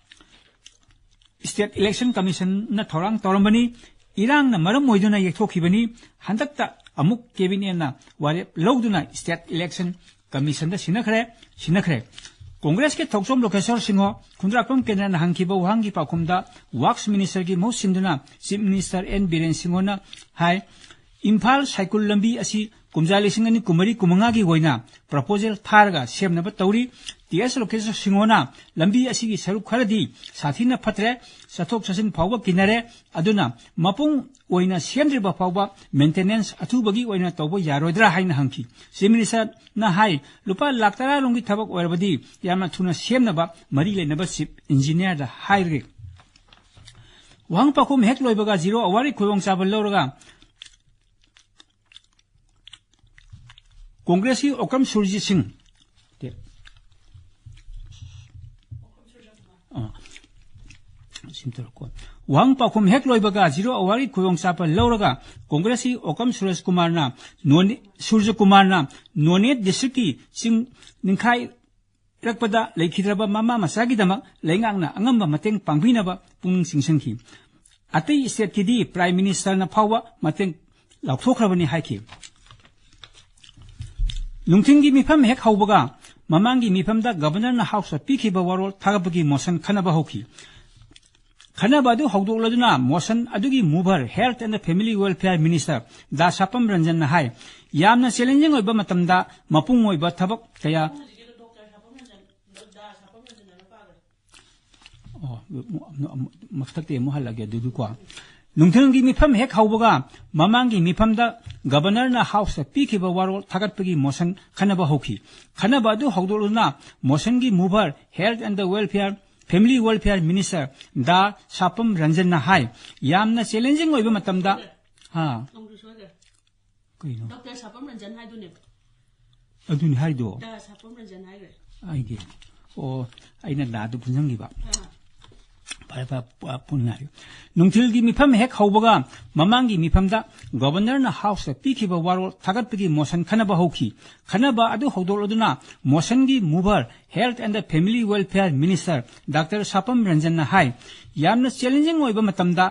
State Election Commission ꯅ ꯊꯧꯔꯥꯡ ꯇꯧꯔꯝꯕꯅꯤ꯫ ꯏꯔꯥꯡꯅ ꯃꯔꯝ ꯑꯣꯏꯗꯨꯅ ꯌꯩꯊꯣꯛꯈꯤꯕꯅꯤ꯫ ꯍꯟꯗꯛꯇ ꯑꯃꯨꯛ Cabinet ꯅ ꯋꯥꯔꯦꯞ ꯂꯧꯗꯨꯅ State Election Commission ꯗ ꯁꯤꯟꯅꯈ꯭ꯔꯦ, ꯁꯤꯟꯅꯈ꯭ꯔꯦ꯫ Congress ꯀꯤ ꯊꯧꯆꯣꯝ ꯂꯣꯀꯦꯁꯣꯔ ꯁꯤꯡꯍ, ꯈꯨꯟꯗ꯭ꯔꯥꯛꯄꯝ ꯀꯦꯟꯗ꯭ꯔꯅ ꯍꯪꯈꯤꯕ ꯋꯥꯍꯪꯒꯤ ꯄꯥꯎꯈꯨꯝꯗ Works Minister ꯒꯤ ꯃꯍꯨꯠ ꯁꯤꯟꯗꯨꯅ Chief Minister ꯑꯦꯟ ꯕꯤꯔꯦꯟ ꯁꯤꯡꯍꯅ ꯍꯥꯏ, ꯏꯝꯐꯥꯜ ꯁꯥꯏꯀꯨꯜ ꯂꯝꯕꯤ ꯑꯁꯤ ꯀꯨꯝꯖꯥ ꯂꯤꯁꯤꯡ ꯑꯅꯤ ꯀꯨꯟꯃꯔꯤ ꯀꯨꯟꯃꯉꯥꯒꯤ ꯑꯣꯏꯅ proposal ꯊꯥꯔꯒ ꯁꯦꯝꯅꯕ ꯇꯧꯔꯤ꯫ ꯇꯤ ꯑꯦꯁ ꯂꯣꯀꯦꯁꯣꯔ ꯁꯤꯡꯍꯅ ꯂꯝꯕꯤ ꯑꯁꯤꯒꯤ ꯁꯔꯨꯛ ꯈꯔꯗꯤ ꯁꯥꯊꯤꯅ ꯐꯠꯇ꯭ꯔꯦ, ꯆꯠꯊꯣꯛ ꯆꯠꯁꯤꯟ ꯐꯥꯎꯕ ꯀꯤꯅꯔꯦ, ꯑꯗꯨꯅ ꯃꯄꯨꯡ ꯑꯣꯏꯅ ꯁꯦꯝꯗ꯭ꯔꯤꯕ ꯐꯥꯎꯕ maintenance ꯑꯊꯨꯕꯒꯤ ꯑꯣꯏꯅ ꯇꯧꯕ ꯌꯥꯔꯣꯏꯗ꯭ꯔꯥ ꯍꯥꯏꯅ ꯍꯪꯈꯤ꯫ Chief Minister ꯅ ꯍꯥꯏ, ꯂꯨꯄꯥ ꯂꯥꯈ ꯇꯔꯥ ꯔꯣꯝꯒꯤ ꯊꯕꯛ ꯑꯣꯏꯔꯕꯗꯤ ꯌꯥꯝꯅ ꯊꯨꯅ ꯁꯦꯝꯅꯕ ꯃꯔꯤ ꯂꯩꯅꯕ Chief Engineer ꯗ ꯍꯥꯏꯔꯒꯦ꯫ ꯋꯥꯍꯪ ꯄꯥꯎꯈꯨꯝ ꯍꯦꯛ ꯂꯣꯏꯕꯒ zero hour ꯒꯤ ꯈꯨꯗꯣꯡꯆꯥꯕ ꯂꯧꯔꯒ Congress ꯀꯤ ꯑꯣꯀ꯭ꯔꯝ ꯁꯨꯔꯖꯤꯠ ꯁꯤꯡ, ꯑ, ꯁꯤꯝꯇꯧꯔꯣꯀꯣ꯫ ꯋꯥꯍꯪ ꯄꯥꯎꯈꯨꯝ ꯍꯦꯛ ꯂꯣꯏꯕꯒ zero hour ꯒꯤ ꯈꯨꯗꯣꯡꯆꯥꯕ ꯂꯧꯔꯒ Congress ꯀꯤ ꯑꯣꯀ꯭ꯔꯝ ꯁꯨꯔꯖ ꯀꯨꯃꯥꯔꯅ ꯅꯣꯅꯦ, ꯁꯨꯔꯖ ꯀꯨꯃꯥꯔꯅ ꯅꯣꯅꯦ district ꯀꯤ ꯆꯤꯡ ꯅꯤꯡꯈꯥꯏꯔꯛꯄꯗ ꯂꯩꯈꯤꯗ꯭ꯔꯕ ꯃꯃꯥ ꯃꯆꯥꯒꯤꯗꯃꯛ ꯂꯩꯉꯥꯛꯅ ꯑꯉꯝꯕ ꯃꯇꯦꯡ ꯄꯥꯡꯕꯤꯅꯕ ꯄꯨꯛꯅꯤꯡ ꯆꯤꯡꯁꯤꯟꯈꯤ꯫ ꯑꯇꯩ state ꯀꯤꯗꯤ Prime Minister ꯅ ꯐꯥꯎꯕ ꯃꯇꯦꯡ ꯂꯥꯎꯊꯣꯛꯈ꯭ꯔꯕꯅꯤ ꯍꯥꯏꯈꯤ꯫ ꯅꯨꯡꯊꯤꯜꯒꯤ ꯃꯤꯐꯝ ꯍꯦꯛ ꯍꯧꯕꯒ ꯃꯃꯥꯡꯒꯤ ꯃꯤꯐꯝꯗ Governor ꯅ House ꯇ ꯄꯤꯈꯤꯕ ꯋꯥꯔꯣꯜ ꯊꯥꯒꯠꯄꯒꯤ motion ꯈꯟꯅꯕ ꯍꯧꯈꯤ꯫ ꯈꯟꯅꯕ ꯑꯗꯨ ꯍꯧꯗꯣꯛꯂꯗꯨꯅ motion ꯑꯗꯨꯒꯤ mover Health and Family Welfare Minister ꯗꯥ ꯁꯥꯄꯝ ꯔꯟꯖꯟꯅ ꯍꯥꯏ, ꯌꯥꯝꯅ challenging ꯑꯣꯏꯕ ꯃꯇꯝꯗ ꯃꯄꯨꯡ ꯑꯣꯏꯕ ꯊꯕꯛ ꯀꯌꯥ ꯑꯣ꯫ ꯃꯊꯛꯇꯒꯤ ꯑꯃꯨꯛ ꯍꯜꯂꯒꯦ ꯑꯗꯨꯗꯨꯀꯣ꯫ ꯅꯨꯡꯊꯤꯜꯒꯤ ꯃꯤꯐꯝ ꯍꯦꯛ ꯍꯧꯕꯒ ꯃꯃꯥꯡꯒꯤ ꯃꯤꯐꯝꯗ ꯒꯕꯔꯅꯔꯅ ꯍꯥꯎꯁꯇ ꯄꯤꯈꯤꯕ ꯋꯥꯔꯣꯜ ꯊꯥꯒꯠꯄꯒꯤ ꯃꯣꯁꯟ ꯈꯟꯅꯕ ꯍꯧꯈꯤ꯫ ꯈꯟꯅꯕ ꯑꯗꯨ ꯍꯧꯗꯣꯛꯂꯗꯨꯅ ꯃꯣꯁꯟꯒꯤ mover, Health and the Welfare, Family Welfare Minister ꯗꯥ ꯁꯥꯄꯝ ꯔꯟꯖꯟꯅ ꯍꯥꯏ, ꯌꯥꯝꯅ challenging ꯑꯣꯏꯕ ꯃꯇꯝꯗ, ꯍꯥ? ꯑꯃꯨꯛꯁꯨ ꯁꯣꯏꯈ꯭ꯔꯦ꯫ ꯀꯩꯅꯣ? ꯗꯣꯛꯇꯔ ꯁꯥꯄꯝ ꯔꯟꯖꯟ ꯍꯥꯏꯗꯨꯅꯦꯕ꯫ ꯑꯗꯨꯅꯤ ꯍꯥꯏꯗꯣ꯫ ꯗꯥ ꯁꯥꯄꯝ ꯔꯟꯖꯟ ꯍꯥꯏꯈ꯭ꯔꯦ꯫ ꯑꯩꯒꯤ, ꯑꯣ, ꯑꯩꯅ ꯗꯥꯗꯨ ꯄꯨꯟꯁꯤꯟꯈꯤꯕ꯫ ꯑꯥ꯫ ꯐꯔꯦ, ꯐꯔꯦ, ꯄꯨ-, ꯄꯨꯟꯅ ꯍꯥꯏꯌꯨ꯫ ꯅꯨꯡꯊꯤꯜꯒꯤ ꯃꯤꯐꯝ ꯍꯦꯛ ꯍꯧꯕꯒ ꯃꯃꯥꯡꯒꯤ ꯃꯤꯐꯝꯗ ꯒꯕꯔꯅꯔꯅ ꯍꯥꯎꯁꯇ ꯄꯤꯈꯤꯕ ꯋꯥꯔꯣꯜ ꯊꯥꯒꯠꯄꯒꯤ ꯃꯣꯁꯟ ꯈꯟꯅꯕ ꯍꯧꯈꯤ꯫ ꯈꯟꯅꯕ ꯑꯗꯨ ꯍꯧꯗꯣꯛꯂꯗꯨꯅ ꯃꯣꯁꯟꯒꯤ mover, Health and the Family Welfare Minister doctor Sapam ꯔꯟꯖꯟꯅ ꯍꯥꯏ, ꯌꯥꯝꯅ challenging ꯑꯣꯏꯕ ꯃꯇꯝꯗ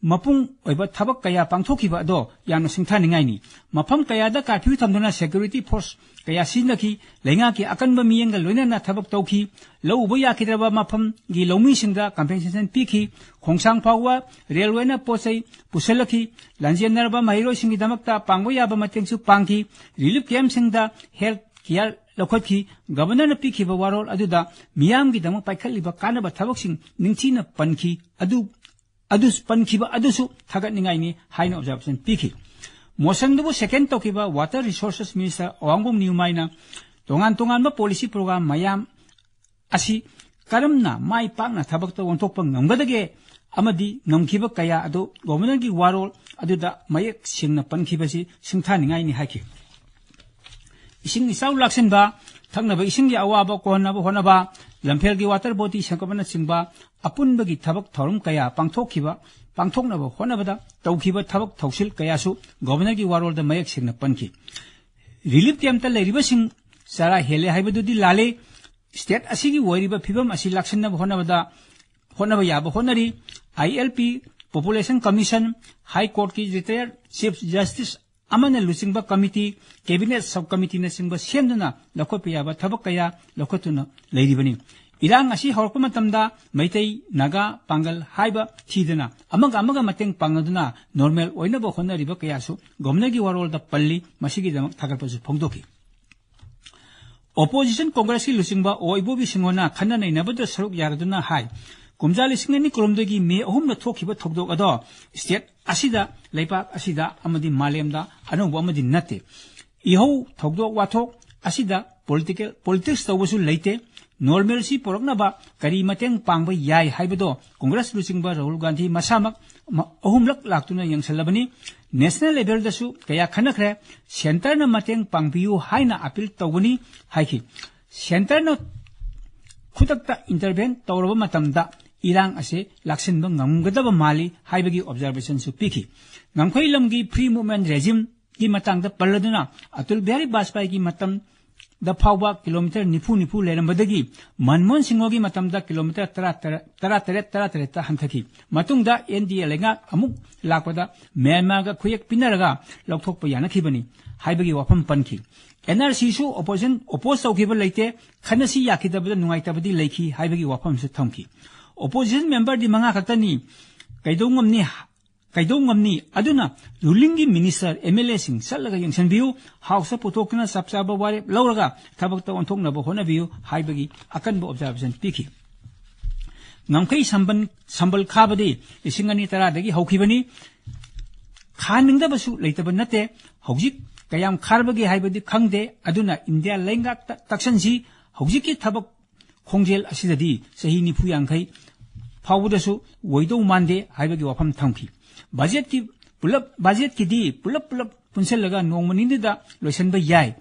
ꯃꯄꯨꯡ ꯑꯣꯏꯕ ꯊꯕꯛ ꯀꯌꯥ ꯄꯥꯡꯊꯣꯛꯈꯤꯕ ꯑꯗꯣ ꯌꯥꯝꯅ ꯁꯤꯡꯊꯥꯅꯤꯡꯉꯥꯏꯅꯤ꯫ ꯃꯐꯝ ꯀꯌꯥꯗ curfew ꯊꯝꯗꯨꯅ security force ꯀꯌꯥ ꯁꯤꯖꯤꯟꯅꯈꯤ꯫ ꯂꯩꯉꯥꯛꯀꯤ ꯑꯀꯟꯕ ꯃꯤꯠꯌꯦꯡꯒ ꯂꯣꯏꯅꯅ ꯊꯕꯛ ꯇꯧꯈꯤ꯫ ꯂꯧ ꯎꯕ ꯌꯥꯈꯤꯗ꯭ꯔꯕ ꯃꯐꯝꯒꯤ ꯂꯧꯃꯤꯁꯤꯡꯗ compensation ꯄꯤꯈꯤ꯫ ꯈꯣꯡꯁꯥꯡ ꯐꯥꯎꯕ ꯔꯦꯜꯋꯦꯅ ꯄꯣꯠ ꯆꯩ ꯄꯨꯁꯤꯜꯂꯛꯈꯤ꯫ ꯂꯥꯟꯖꯦꯟꯅꯔꯕ ꯃꯍꯩꯔꯣꯏꯁꯤꯡꯒꯤꯗꯃꯛꯇ ꯄꯥꯡꯕ ꯌꯥꯕ ꯃꯇꯦꯡꯁꯨ ꯄꯥꯡꯈꯤ꯫ Relief campꯁꯤꯡꯗ health care ꯂꯧꯈꯠꯈꯤ꯫ ꯒꯕꯔꯅꯔꯅ ꯄꯤꯈꯤꯕ ꯋꯥꯔꯣꯜ ꯑꯗꯨꯗ ꯃꯤꯌꯥꯝꯒꯤꯗꯃꯛ ꯄꯥꯏꯈꯠꯂꯤꯕ ꯀꯥꯟꯅꯕ ꯊꯕꯛꯁꯤꯡ ꯅꯤꯡꯊꯤꯅ ꯄꯟꯈꯤ꯫ ꯑꯗꯨ ꯑꯗꯨ ꯄꯟꯈꯤꯕ ꯑꯗꯨꯁꯨ ꯊꯥꯒꯠꯅꯤꯡꯉꯥꯏꯅꯤ ꯍꯥꯏꯅ observation ꯄꯤꯈꯤ꯫ ꯃꯣꯁꯟꯗꯨꯕꯨ second ꯇꯧꯈꯤꯕ Water Resources Minister ꯑꯋꯥꯡꯕꯝ ꯅꯤꯌꯨꯃꯥꯏꯅ ꯇꯣꯉꯥꯟ ꯇꯣꯉꯥꯟꯕ policy program ꯃꯌꯥꯝ ꯑꯁꯤ ꯀꯔꯝꯅ ꯃꯥꯏ ꯄꯥꯛꯅ ꯊꯕꯛꯇ ꯑꯣꯟꯊꯣꯛꯄ ꯉꯝꯒꯗꯒꯦ ꯑꯃꯗꯤ ꯉꯝꯈꯤꯕ ꯀꯌꯥ ꯑꯗꯨ ꯒꯣꯕꯔꯅꯔꯒꯤ ꯋꯥꯔꯣꯜ ꯑꯗꯨꯗ ꯃꯌꯦꯛ ꯁꯦꯡꯅ ꯄꯟꯈꯤꯕꯁꯤ ꯁꯤꯡꯊꯥꯅꯤꯡꯉꯥꯏꯅꯤ ꯍꯥꯏꯈꯤ꯫ ꯏꯁꯤꯡ ꯏꯆꯥꯎ ꯂꯥꯛꯁꯤꯟꯕ, ꯊꯛꯅꯕ ꯏꯁꯤꯡꯒꯤ ꯑꯋꯥꯕ ꯀꯣꯟꯅꯕ ꯍꯣꯠꯅꯕ, ꯂꯝꯐꯦꯜꯒꯤ water body ꯁꯦꯝꯒꯠꯄꯅꯆꯤꯡꯕ ꯑꯄꯨꯟꯕꯒꯤ ꯊꯕꯛ ꯊꯧꯔꯝ ꯀꯌꯥ ꯄꯥꯡꯊꯣꯛꯈꯤꯕ, ꯄꯥꯡꯊꯣꯛꯅꯕ ꯍꯣꯠꯅꯕꯗ ꯇꯧꯈꯤꯕ ꯊꯕꯛ ꯊꯧꯁꯤꯜ ꯀꯌꯥꯁꯨ ꯒꯣꯕꯔꯅꯔꯒꯤ ꯋꯥꯔꯣꯜꯗ ꯃꯌꯦꯛ ꯁꯦꯡꯅ ꯄꯟꯈꯤ꯫ Relief campꯇ ꯂꯩꯔꯤꯕꯁꯤꯡ ꯆꯔꯥ ꯍꯦꯜꯂꯦ ꯍꯥꯏꯕꯗꯨꯗꯤ ꯂꯥꯜꯂꯤ꯫ State ꯑꯁꯤꯒꯤ ꯑꯣꯏꯔꯤꯕ ꯐꯤꯕꯝ ꯑꯁꯤ ꯂꯥꯛꯁꯤꯟꯅꯕ ꯍꯣꯠꯅꯕꯗ, ꯍꯣꯠꯅꯕ ꯌꯥꯕ ꯍꯣꯠꯅꯔꯤ꯫ ILP, Population Commission, High Courtꯀꯤ retired Chief Justice ꯑꯃꯅ ꯂꯨꯆꯤꯡꯕ committee, cabinet sub committeeꯅꯆꯤꯡꯕ ꯁꯦꯝꯗꯨꯅ ꯂꯧꯈꯠꯄ ꯌꯥꯕ ꯊꯕꯛ ꯀꯌꯥ ꯂꯧꯈꯠꯇꯨꯅ ꯂꯩꯔꯤꯕꯅꯤ꯫ ꯏꯔꯥꯡ ꯑꯁꯤ ꯍꯧꯔꯛꯄ ꯃꯇꯝꯗ ꯃꯩꯇꯩ, ꯅꯥꯒꯥ, ꯄꯥꯡꯒꯜ ꯍꯥꯏꯕ ꯊꯤꯗꯅ ꯑꯃꯒ ꯑꯃꯒ ꯃꯇꯦꯡ ꯄꯥꯡꯅꯗꯨꯅ normal ꯑꯣꯏꯅꯕ ꯍꯣꯠꯅꯔꯤꯕ ꯀꯌꯥꯁꯨ ꯒꯣꯕꯔꯅꯔꯒꯤ ꯋꯥꯔꯣꯜꯗ ꯄꯜꯂꯤ꯫ ꯃꯁꯤꯒꯤꯗꯃꯛ ꯊꯥꯒꯠꯄꯁꯨ ꯐꯣꯡꯗꯣꯛꯈꯤ꯫ Opposition Congressꯀꯤ ꯂꯨꯆꯤꯡꯕ ꯑꯣ ꯏꯕꯣꯕꯤ ꯁꯤꯡꯍꯣꯅ ꯈꯟꯅ ꯅꯩꯅꯕꯗ ꯁꯔꯨꯛ ꯌꯥꯔꯗꯨꯅ ꯍꯥꯏ, ꯀꯨꯝꯖꯥ ꯂꯤꯁꯤꯡ ꯑꯅꯤ ꯀꯨꯟꯍꯨꯝꯗꯣꯏꯒꯤ ꯃꯦ ꯑꯍꯨꯝꯗ ꯊꯣꯛꯈꯤꯕ ꯊꯧꯗꯣꯛ ꯑꯗꯣ state ꯑꯁꯤꯗ, ꯂꯩꯕꯥꯛ ꯑꯁꯤꯗ ꯑꯃꯗꯤ ꯃꯥꯂꯦꯝꯗ ꯑꯅꯧꯕ ꯑꯃꯗꯤ ꯅꯠꯇꯦ꯫ ꯏꯍꯧ ꯊꯧꯗꯣꯛ ꯋꯥꯊꯣꯛ ꯑꯁꯤꯗ political, politics ꯇꯧꯕꯁꯨ ꯂꯩꯇꯦ꯫ Normalcy ꯄꯨꯔꯛꯅꯕ ꯀꯔꯤ ꯃꯇꯦꯡ ꯄꯥꯡꯕ ꯌꯥꯏ ꯍꯥꯏꯕꯗꯣ ꯀꯣꯡꯒ꯭ꯔꯦꯁ ꯂꯨꯆꯤꯡꯕ ꯔꯥꯍꯨꯜ ꯒꯥꯟꯙꯤ ꯃꯁꯥꯃꯛ ꯃ-, ꯑꯍꯨꯝꯂꯛ ꯂꯥꯛꯇꯨꯅ ꯌꯦꯡꯁꯤꯜꯂꯕꯅꯤ꯫ National levelꯗꯁꯨ ꯀꯌꯥ ꯈꯟꯅꯈ꯭ꯔꯦ꯫ Centreꯅ ꯃꯇꯦꯡ ꯄꯥꯡꯕꯤꯌꯨ ꯍꯥꯏꯅ appeal ꯇꯧꯒꯅꯤ ꯍꯥꯏꯈꯤ꯫ Centreꯅ ꯈꯨꯗꯛꯇ intervene ꯇꯧꯔꯕ ꯃꯇꯝꯗ ꯏꯔꯥꯡ ꯑꯁꯤ ꯂꯥꯛꯁꯤꯟꯕ ꯉꯝꯒꯗꯕ ꯃꯥꯜꯂꯤ ꯍꯥꯏꯕꯒꯤ observationꯁꯨ ꯄꯤꯈꯤ꯫ ꯉꯝꯈꯩ ꯂꯝꯒꯤ free movement regimeꯒꯤ ꯃꯇꯥꯡꯗ ꯄꯜꯂꯗꯨꯅ ꯑꯇꯨꯜ ꯕꯤꯍꯥꯔꯤ ꯕꯥꯖꯄꯥꯏꯒꯤ ꯃꯇꯝꯗ ꯐꯥꯎꯕ kilometre ꯅꯤꯐꯨ ꯅꯤꯐꯨ ꯂꯩꯔꯝꯕꯗꯒꯤ ꯃꯟꯃꯣꯍꯟ ꯁꯤꯡꯍꯒꯤ ꯃꯇꯝꯗ kilometre ꯇꯔꯥ ꯇꯔꯦꯠ, ꯇꯔꯥ ꯇꯔꯦꯠ, ꯇꯔꯥ ꯇꯔꯦꯠꯇ ꯍꯟꯊꯈꯤ꯫ ꯃꯇꯨꯡꯗ NDA ꯂꯩꯉꯥꯛ ꯑꯃꯨꯛ ꯂꯥꯛꯄꯗ ꯃ꯭ꯌꯥꯟꯃꯥꯔꯒ ꯈꯨꯌꯦꯛ ꯄꯤꯅꯔꯒ ꯂꯧꯊꯣꯛꯄ ꯌꯥꯅꯈꯤꯕꯅꯤ ꯍꯥꯏꯕꯒꯤ ꯋꯥꯐꯝ ꯄꯟꯈꯤ꯫ NRCꯁꯨ opposition oppose ꯇꯧꯈꯤꯕ ꯂꯩꯇꯦ, ꯈꯟꯅꯁꯤ ꯌꯥꯈꯤꯗꯕꯗ ꯅꯨꯡꯉꯥꯏꯇꯕꯗꯤ ꯂꯩꯈꯤ ꯍꯥꯏꯕꯒꯤ ꯋꯥꯐꯝꯁꯨ ꯊꯝꯈꯤ꯫ Opposition memberꯗꯤ ꯃꯉꯥ ꯈꯛꯇꯅꯤ, ꯀꯩꯗꯧ ꯉꯝꯅꯤ, ꯀꯩꯗꯧ ꯉꯝꯅꯤ? ꯑꯗꯨꯅ rulingꯒꯤ minister, MLAꯁꯤꯡ ꯆꯠꯂꯒ ꯌꯦꯡꯁꯤꯟꯕꯤꯌꯨ, Houseꯇ ꯄꯨꯊꯣꯛꯇꯨꯅ ꯆꯞ ꯆꯥꯕ ꯋꯥꯔꯦꯞ ꯂꯧꯔꯒ ꯊꯕꯛꯇ ꯑꯣꯟꯊꯣꯛꯅꯕ ꯍꯣꯠꯅꯕꯤꯌꯨ ꯍꯥꯏꯕꯒꯤ ꯑꯀꯟꯕ observation ꯄꯤꯈꯤ꯫ ꯉꯝꯈꯩ ꯁꯝꯕꯟ-, ꯁꯝꯕꯜ ꯈꯥꯕꯗꯤ ꯂꯤꯁꯤꯡ ꯑꯅꯤ ꯇꯔꯥꯗꯒꯤ ꯍꯧꯈꯤꯕꯅꯤ꯫ ꯈꯥꯍꯟꯅꯤꯡꯗꯕꯁꯨ ꯂꯩꯇꯕ ꯅꯠꯇꯦ꯫ ꯍꯧꯖꯤꯛ ꯀꯌꯥꯝ ꯈꯥꯔꯕꯒꯦ ꯍꯥꯏꯕꯗꯤ ꯈꯪꯗꯦ꯫ ꯑꯗꯨꯅ ꯏꯟꯗꯤꯌꯥ ꯂꯩꯉꯥꯛꯇ ꯇꯛꯁꯟꯁꯤ꯫ ꯍꯧꯖꯤꯛꯀꯤ ꯊꯕꯛ ꯈꯣꯡꯖꯦꯜ ꯑꯁꯤꯗꯗꯤ ꯆꯍꯤ ꯅꯤꯐꯨ ꯌꯥꯡꯈꯩ ꯐꯥꯎꯕꯗꯁꯨ ꯑꯣꯏꯗꯧ ꯃꯥꯟꯗꯦ ꯍꯥꯏꯕꯒꯤ ꯋꯥꯐꯝ ꯊꯝꯈꯤ꯫ ꯕꯖꯦꯠꯀꯤ ꯄꯨꯂꯞ, ꯕꯖꯦꯠꯀꯤꯗꯤ ꯄꯨꯂꯞ ꯄꯨꯂꯞ ꯄꯨꯟꯁꯤꯜꯂꯒ ꯅꯣꯡꯃ ꯅꯤꯅꯤꯗ ꯂꯣꯏꯁꯤꯟꯕ ꯌꯥꯏ꯫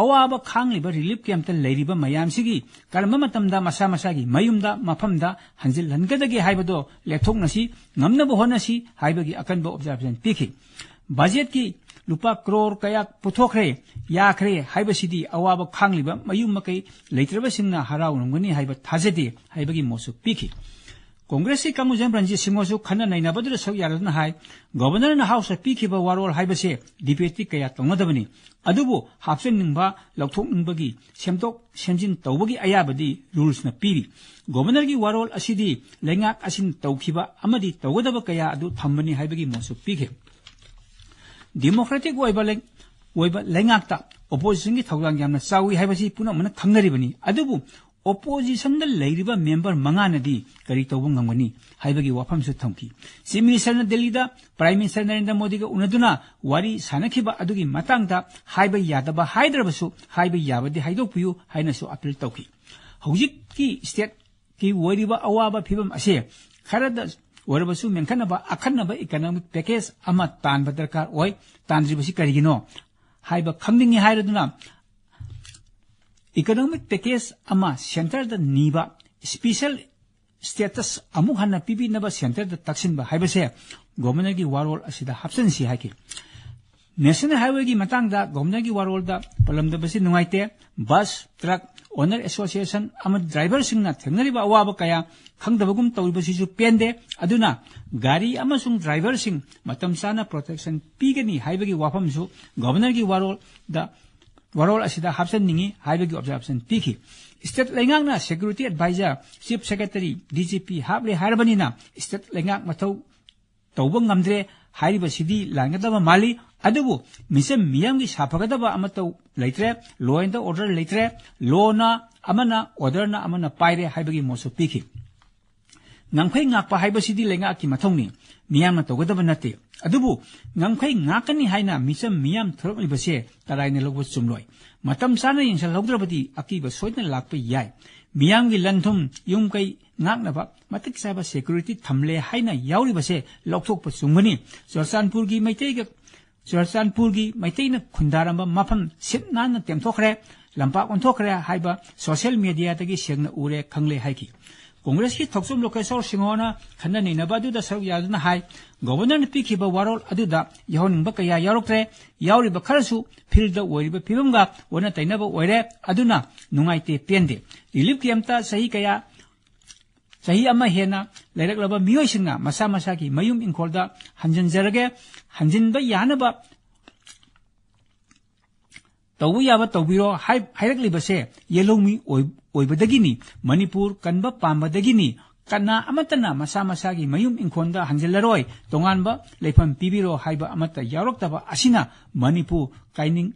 ꯑꯋꯥꯕ ꯈꯥꯡꯂꯤꯕ relief campꯇ ꯂꯩꯔꯤꯕ ꯃꯌꯥꯝꯁꯤꯒꯤ ꯀꯔꯝꯕ ꯃꯇꯝꯗ ꯃꯁꯥ ꯃꯁꯥꯒꯤ ꯃꯌꯨꯝꯗ, ꯃꯐꯝꯗ ꯍꯟꯖꯤꯜꯍꯟꯒꯗꯒꯦ ꯍꯥꯏꯕꯗꯣ ꯂꯦꯞꯊꯣꯛꯅꯁꯤ, ꯉꯝꯅꯕ ꯍꯣꯠꯅꯁꯤ ꯍꯥꯏꯕꯒꯤ ꯑꯀꯟꯕ observation ꯄꯤꯈꯤ꯫ ꯕꯖꯦꯠꯀꯤ ꯂꯨꯄꯥ ꯀ꯭ꯔꯣꯔ ꯀꯌꯥ ꯄꯨꯊꯣꯛꯈ꯭ꯔꯦ, ꯌꯥꯈ꯭ꯔꯦ ꯍꯥꯏꯕꯁꯤꯗꯤ ꯑꯋꯥꯕ ꯈꯥꯡꯂꯤꯕ ꯃꯌꯨꯝ ꯃꯀꯩ ꯂꯩꯇ꯭ꯔꯕꯁꯤꯡꯅ ꯍꯔꯥꯎꯔꯝꯒꯅꯤ ꯍꯥꯏꯕ ꯊꯥꯖꯗꯦ ꯍꯥꯏꯕꯒꯤ ꯃꯣꯠꯁꯨ ꯄꯤꯈꯤ꯫ ꯀꯣꯡꯒ꯭ꯔꯦꯁꯀꯤ ꯀꯥꯡꯕꯨꯖꯝ ꯔꯟꯖꯤꯠ ꯁꯤꯡꯍꯁꯨ ꯈꯟꯅ ꯅꯩꯅꯕꯗꯨꯗ ꯁꯔꯨꯛ ꯌꯥꯔꯗꯨꯅ ꯍꯥꯏ, Governorꯅ Houseꯇ ꯄꯤꯈꯤꯕ ꯋꯥꯔꯣꯜ ꯍꯥꯏꯕꯁꯦ debateꯇꯤ ꯀꯌꯥ ꯇꯧꯅꯗꯕꯅꯤ, ꯑꯗꯨꯕꯨ ꯍꯥꯞꯆꯤꯟꯅꯤꯡꯕ, ꯂꯧꯊꯣꯛꯅꯤꯡꯕꯒꯤ ꯁꯦꯝꯗꯣꯛ ꯁꯦꯝꯖꯤꯟ ꯇꯧꯕꯒꯤ ꯑꯌꯥꯕꯗꯤ rulesꯅ ꯄꯤꯔꯤ꯫ Governorꯒꯤ ꯋꯥꯔꯣꯜ ꯑꯁꯤꯗꯤ ꯂꯩꯉꯥꯛ ꯑꯁꯤꯅ ꯇꯧꯈꯤꯕ ꯑꯃꯗꯤ ꯇꯧꯒꯗꯕ ꯀꯌꯥ ꯑꯗꯨ ꯊꯝꯕꯅꯤ ꯍꯥꯏꯕꯒꯤ ꯃꯣꯠꯁꯨ ꯄꯤꯈꯤ꯫ Democratic ꯑꯣꯏꯕ ꯂꯩ-, ꯑꯣꯏꯕ ꯂꯩꯉꯥꯛꯇ oppositionꯒꯤ ꯊꯧꯗꯥꯡ ꯌꯥꯝꯅ ꯆꯥꯎꯏ ꯍꯥꯏꯕꯁꯤ ꯄꯨꯝꯅꯃꯛꯅ ꯈꯪꯅꯔꯤꯕꯅꯤ꯫ ꯑꯗꯨꯕꯨ ꯑꯣꯄꯣꯖꯤꯁꯟꯗ ꯂꯩꯔꯤꯕ ꯃꯦꯝꯕꯔ ꯃꯉꯥꯅꯗꯤ ꯀꯔꯤ ꯇꯧꯕ ꯉꯝꯒꯅꯤ ꯍꯥꯏꯕꯒꯤ ꯋꯥꯐꯝꯁꯨ ꯊꯝꯈꯤ꯫ ꯆꯤꯐ ꯃꯤꯅꯤꯁꯇꯔꯅ ꯗꯦꯜꯂꯤꯗ ꯄ꯭ꯔꯥꯏꯝ ꯃꯤꯅꯤꯁꯇꯔ ꯅꯔꯦꯟꯗ꯭ꯔ ꯃꯣꯗꯤꯒ ꯎꯅꯗꯨꯅ ꯋꯥꯔꯤ ꯁꯥꯅꯈꯤꯕ ꯑꯗꯨꯒꯤ ꯃꯇꯥꯡꯗ ꯍꯥꯏꯕ ꯌꯥꯗꯕ ꯍꯥꯏꯗ꯭ꯔꯕꯁꯨ ꯍꯥꯏꯕ ꯌꯥꯕꯗꯤ ꯍꯥꯏꯗꯣꯛꯄꯤꯌꯨ ꯍꯥꯏꯅꯁꯨ ꯑꯄꯤꯜ ꯇꯧꯈꯤ꯫ ꯍꯧꯖꯤꯛꯀꯤ ꯁ꯭ꯇꯦꯠꯀꯤ ꯑꯣꯏꯔꯤꯕ ꯑꯋꯥꯕ ꯐꯤꯕꯝ ꯑꯁꯦ ꯈꯔꯗ ꯑꯣꯏꯔꯕꯁꯨ ꯃꯦꯟꯈꯠꯅꯕ ꯑꯈꯟꯅꯕ ꯏꯀꯣꯅꯣꯃꯤꯛ ꯄꯦꯀꯦꯖ ꯑꯃ ꯇꯥꯟꯕ ꯗꯔꯀꯥꯔ ꯑꯣꯏ꯫ ꯇꯥꯟꯗ꯭ꯔꯤꯕꯁꯤ ꯀꯔꯤꯒꯤꯅꯣ ꯍꯥꯏꯕ ꯈꯪꯅꯤꯡꯏ ꯍꯥꯏꯔꯗꯨꯅ ꯏꯀꯣꯅꯣꯃꯤꯛ ꯄꯦꯀꯦꯖ ꯑꯃ ꯁꯦꯟꯇꯔꯗ ꯅꯤꯕ, ꯁ꯭ꯄꯦꯁꯦꯜ ꯁ꯭ꯇꯦꯇꯁ ꯑꯃꯨꯛ ꯍꯟꯅ ꯄꯤꯕꯤꯅꯕ ꯁꯦꯟꯇꯔꯗ ꯇꯛꯁꯤꯟꯕ ꯍꯥꯏꯕꯁꯦ ꯒꯣꯚꯔꯅꯔꯒꯤ ꯋꯥꯔꯣꯜ ꯑꯁꯤꯗ ꯍꯥꯞꯆꯤꯟꯁꯤ ꯍꯥꯏꯈꯤ꯫ ꯅꯦꯁꯅꯦꯜ ꯍꯥꯏꯋꯦꯒꯤ ꯃꯇꯥꯡꯗ ꯒꯣꯚꯔꯅꯔꯒꯤ ꯋꯥꯔꯣꯜꯗ ꯄꯜꯂꯝꯗꯕꯁꯤ ꯅꯨꯡꯉꯥꯏꯇꯦ꯫ ꯕꯁ, ꯇ꯭ꯔꯛ ꯑꯣꯅꯔ ꯑꯦꯁꯣꯁꯤꯌꯦꯁꯟ ꯑꯃꯗꯤ ꯗ꯭ꯔꯥꯏꯚꯔꯁꯤꯡꯅ ꯊꯦꯡꯅꯔꯤꯕ ꯑꯋꯥꯕ ꯀꯌꯥ ꯈꯪꯗꯕꯒꯨꯝ ꯇꯧꯔꯤꯕꯁꯤꯁꯨ ꯄꯦꯟꯗꯦ꯫ ꯑꯗꯨꯅ ꯒꯥꯔꯤ ꯑꯃꯁꯨꯡ ꯗ꯭ꯔꯥꯏꯚꯔꯁꯤꯡ ꯃꯇꯝ ꯆꯥꯅ ꯄ꯭ꯔꯣꯇꯦꯛꯁꯟ ꯄꯤꯒꯅꯤ ꯍꯥꯏꯕꯒꯤ ꯋꯥꯐꯝꯁꯨ ꯒꯣꯚꯔꯅꯔꯒꯤ ꯋꯥꯔꯣꯜꯗ, ꯋꯥꯔꯣꯜ ꯑꯁꯤꯗ ꯍꯥꯞꯆꯟꯅꯤꯡꯏ ꯍꯥꯏꯕꯒꯤ ꯑꯣꯕꯖꯥꯔꯕꯦꯁꯟ ꯄꯤꯈꯤ꯫ ꯁ꯭ꯇꯦꯠ ꯂꯩꯉꯥꯛꯅ security adviser, chief secretary, D G P ꯍꯥꯞꯂꯦ ꯍꯥꯏꯔꯕꯅꯤꯅ ꯁ꯭ꯇꯦꯠ ꯂꯩꯉꯥꯛ ꯃꯊꯧ ꯇꯧꯕ ꯉꯝꯗ꯭ꯔꯦ ꯍꯥꯏꯔꯤꯕꯁꯤꯗꯤ ꯂꯥꯟꯒꯗꯕ ꯃꯥꯜꯂꯤ꯫ ꯑꯗꯨꯕꯨ ꯃꯤꯆꯝ ꯃꯤꯌꯥꯝꯒꯤ ꯁꯥꯐꯒꯗꯕ ꯑꯃꯠꯇ ꯂꯩꯇ꯭ꯔꯦ, ꯂꯣ ꯑꯦꯟ ꯑꯣꯔꯗꯔ ꯂꯩꯇ꯭ꯔꯦ, ꯂꯣꯅ ꯑꯃꯅ, ꯑꯣꯔꯗꯔꯅ ꯑꯃꯅ ꯄꯥꯏꯔꯦ ꯍꯥꯏꯕꯒꯤ ꯃꯣꯠꯁꯨ ꯄꯤꯈꯤ꯫ ꯉꯝꯈꯩ ꯉꯥꯛꯄ ꯍꯥꯏꯕꯁꯤꯗꯤ ꯂꯩꯉꯥꯛꯀꯤ ꯃꯊꯧꯅꯤ, ꯃꯤꯌꯥꯝꯅ ꯇꯧꯒꯗꯕ ꯅꯠꯇꯦ꯫ ꯑꯗꯨꯕꯨ ꯉꯝꯈꯩ ꯉꯥꯛꯀꯅꯤ ꯍꯥꯏꯅ ꯃꯤꯆꯝ ꯃꯤꯌꯥꯝ ꯊꯣꯔꯛꯂꯤꯕꯁꯦ ꯇꯔꯥꯏꯅ ꯂꯧꯕ ꯆꯨꯝꯂꯣꯏ꯫ ꯃꯇꯝ ꯆꯥꯅ ꯌꯦꯡꯁꯤꯜꯍꯧꯗ꯭ꯔꯕꯗꯤ ꯑꯀꯤꯕ ꯁꯣꯏꯗꯅ ꯂꯥꯛꯄ ꯌꯥꯏ꯫ ꯃꯤꯌꯥꯝꯒꯤ ꯂꯟ ꯊꯨꯝ, ꯌꯨꯝ ꯀꯩ ꯉꯥꯛꯅꯕ ꯃꯇꯤꯛ ꯆꯥꯕ ꯁꯦꯀ꯭ꯌꯨꯔꯤꯇꯤ ꯊꯝꯂꯦ ꯍꯥꯏꯅ ꯌꯥꯎꯔꯤꯕꯁꯦ ꯂꯧꯊꯣꯛꯄ ꯆꯨꯝꯒꯅꯤ꯫ ꯆꯨꯔꯆꯥꯟꯄꯨꯔꯒꯤ ꯃꯩꯇꯩꯒ, ꯆꯨꯔꯆꯥꯟꯄꯨꯔꯒꯤ ꯃꯩꯇꯩꯅ ꯈꯨꯟꯗꯥꯔꯝꯕ ꯃꯐꯝ ꯁꯤꯠ ꯅꯥꯟꯅ ꯇꯦꯝꯊꯣꯛꯈ꯭ꯔꯦ, ꯂꯝꯄꯥꯛ ꯑꯣꯟꯊꯣꯛꯈ꯭ꯔꯦ ꯍꯥꯏꯕ ꯁꯣꯁꯤꯌꯦꯜ ꯃꯦꯗꯤꯌꯥꯗꯒꯤ ꯁꯦꯡꯅ ꯎꯔꯦ, ꯈꯪꯂꯦ ꯍꯥꯏꯈꯤ꯫ ꯀꯣꯡꯒ꯭ꯔꯦꯁꯀꯤ ꯊꯣꯛꯆꯣꯝ ꯂꯣꯀꯦꯁꯣꯔ ꯁꯤꯡꯍꯣꯅ ꯈꯟꯅ ꯅꯩꯅꯕ ꯑꯗꯨꯗ ꯁꯔꯨꯛ ꯌꯥꯗꯨꯅ ꯍꯥꯏ, ꯒꯣꯚꯔꯅꯔꯅ ꯄꯤꯈꯤꯕ ꯋꯥꯔꯣꯜ ꯑꯗꯨꯗ ꯌꯥꯎꯍꯟꯅꯤꯡꯕ ꯀꯌꯥ ꯌꯥꯎꯔꯛꯇ꯭ꯔꯦ, ꯌꯥꯎꯔꯤꯕ ꯈꯔꯁꯨ ꯐꯤꯜꯗ ꯑꯣꯏꯔꯤꯕ ꯐꯤꯕꯝꯒ ꯑꯣꯟꯅ ꯇꯩꯅꯕ ꯑꯣꯏꯔꯦ, ꯑꯗꯨꯅ ꯅꯨꯡꯉꯥꯏꯇꯦ, ꯄꯦꯟꯗꯦ꯫ ꯔꯤꯂꯤꯐ ꯀꯦꯝꯞꯇ ꯆꯍꯤ ꯀꯌꯥ, ꯆꯍꯤ ꯑꯃ ꯍꯦꯟꯅ ꯂꯩꯔꯛꯂꯕ ꯃꯤꯑꯣꯏꯁꯤꯡꯅ ꯃꯁꯥ ꯃꯁꯥꯒꯤ ꯃꯌꯨꯝ ꯏꯪꯈꯣꯜꯗ ꯍꯟꯖꯤꯟꯖꯔꯒꯦ, ꯍꯟꯖꯤꯟꯕ ꯌꯥꯅꯕ ꯇꯧꯕ ꯌꯥꯕ ꯇꯧꯕꯤꯔꯣ ꯍꯥꯏ-, ꯍꯥꯏꯔꯛꯂꯤꯕꯁꯦ ꯌꯦꯜꯍꯧꯃꯤ ꯑꯣꯏ-, ꯑꯣꯏꯕꯗꯒꯤꯅꯤ, ꯃꯅꯤꯄꯨꯔ ꯀꯟꯕ ꯄꯥꯝꯕꯗꯒꯤꯅꯤ꯫ ꯀꯅꯥ ꯑꯃꯠꯇꯅ ꯃꯁꯥ ꯃꯁꯥꯒꯤ ꯃꯌꯨꯝ ꯏꯪꯈꯣꯜꯗ ꯍꯟꯖꯤꯜꯂꯔꯣꯏ, ꯇꯣꯉꯥꯟꯕ ꯂꯩꯐꯝ ꯄꯤꯕꯤꯔꯣ ꯍꯥꯏꯕ ꯑꯃꯠꯇ ꯌꯥꯎꯔꯛꯇꯕ ꯑꯁꯤꯅ ꯃꯅꯤꯄꯨꯔ ꯀꯥꯏꯅꯤꯡ-,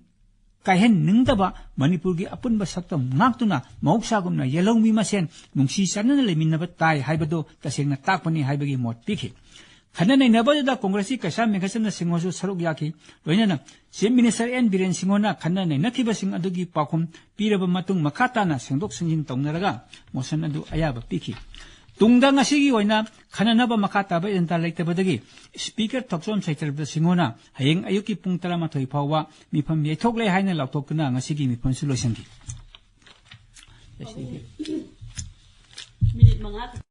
ꯀꯥꯏꯍꯟꯅꯤꯡꯗꯕ, ꯃꯅꯤꯄꯨꯔꯒꯤ ꯑꯄꯨꯟꯕ ꯁꯛꯇꯝ ꯉꯥꯛꯇꯨꯅ ꯃꯍꯧꯁꯥꯒꯨꯝꯅ ꯌꯦꯜꯍꯧꯃꯤ ꯃꯁꯦꯟ ꯅꯨꯡꯁꯤ ꯆꯥꯟꯅꯅ ꯂꯩꯃꯤꯟꯅꯕ ꯇꯥꯏ ꯍꯥꯏꯕꯗꯨ ꯇꯁꯦꯡꯅ ꯇꯥꯛꯄꯅꯤ ꯍꯥꯏꯕꯒꯤ ꯃꯣꯠ ꯄꯤꯈꯤ꯫ ꯈꯟꯅ ꯅꯩꯅꯕ ꯑꯗꯨꯗ ꯀꯣꯡꯒ꯭ꯔꯦꯁꯀꯤ ꯀꯩꯁꯥꯝ ꯃꯦꯘꯆꯟꯗ꯭ꯔ ꯁꯤꯡꯍꯁꯨ ꯁꯔꯨꯛ ꯌꯥꯈꯤ꯫ ꯂꯣꯏꯅꯅ ꯆꯤꯐ ꯃꯤꯅꯤꯁꯇꯔ ꯑꯦꯟ ꯕꯤꯔꯦꯟ ꯁꯤꯡꯍꯅ ꯈꯟꯅ ꯅꯩꯅꯈꯤꯕꯁꯤꯡ ꯑꯗꯨꯒꯤ ꯄꯥꯎꯈꯨꯝ ꯄꯤꯔꯕ ꯃꯇꯨꯡ ꯃꯈꯥ ꯇꯥꯅ ꯁꯦꯡꯗꯣꯛ ꯁꯦꯡꯖꯤꯟ ꯇꯧꯅꯔꯒ ꯃꯣꯁꯟ ꯑꯗꯨ ꯑꯌꯥꯕ ꯄꯤꯈꯤ꯫ ꯇꯨꯡꯗ ꯉꯁꯤꯒꯤ ꯑꯣꯏꯅ ꯈꯟꯅꯅꯕ ꯃꯈꯥ ꯇꯥꯕ ꯑꯦꯖꯦꯟꯗꯥ ꯂꯩꯇꯕꯗꯒꯤ ꯁ꯭ꯄꯤꯀꯔ ꯊꯣꯛꯆꯣꯝ ꯁꯩꯇ꯭ꯔꯕꯗ ꯁꯤꯡꯍꯅ ꯍꯌꯦꯡ ꯑꯌꯨꯛꯀꯤ ꯄꯨꯡ ꯇꯔꯥꯃꯥꯊꯣꯏ ꯐꯥꯎꯕ ꯃꯤꯐꯝ ꯌꯩꯊꯣꯛꯂꯦ ꯍꯥꯏꯅ ꯂꯥꯎꯊꯣꯛꯇꯨꯅ ꯉꯁꯤꯒꯤ ꯃꯤꯐꯝꯁꯨ ꯂꯣꯏꯁꯤꯟꯈꯤ꯫ ꯃꯤꯅꯤꯠ ꯃꯉꯥ